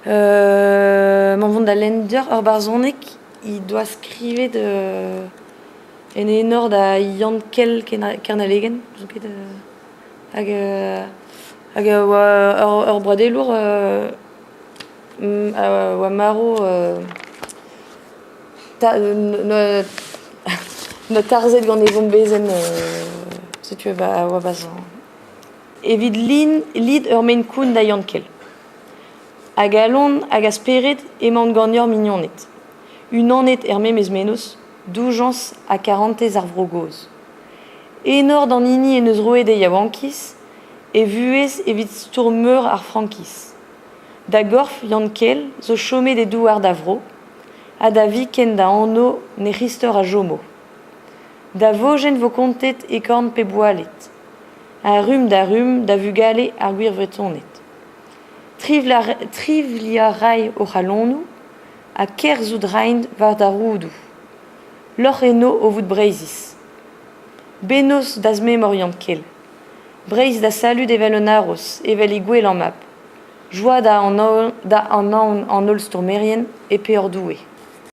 Emaon o vont da lenn deoc'h ur barzhoneg he doa skrivet en enor da Yann-Kel Kernalegenn n'ouzon ket hag hag a oa ur broadelour a oa marv tarzhet gant e vombezenn setu a oa barzh Evit lid ur maen-koun da Yann-Kel. A galon hag a spered emaon ganeoc'h mignoned. Unanet er memes mennozh, doujañs ha karantez ar vro gozh. Enor d'an hini en deus roet e yaouankiz, e vuhez evit stourm-meur ar frankiz. Da gorf Yann-Kel zo chomet e douar da vro, ha da viken da anv ne istor a chomo. Da vojenn vo kontet e korn pep oaled. A rumm da rumm da vugale ar gwir Vretoned. Trivliañ a ray o c'halonoù ha kerzhout 'raint war da roudoù. Lorc'h enno o vout Breizhiz. Bennozh da'z memor Yann-Kel. Breizh da salud evel un haroz, evel he gwellañ mab. Joa da anaon an holl stourmerien e peoc'h Doue.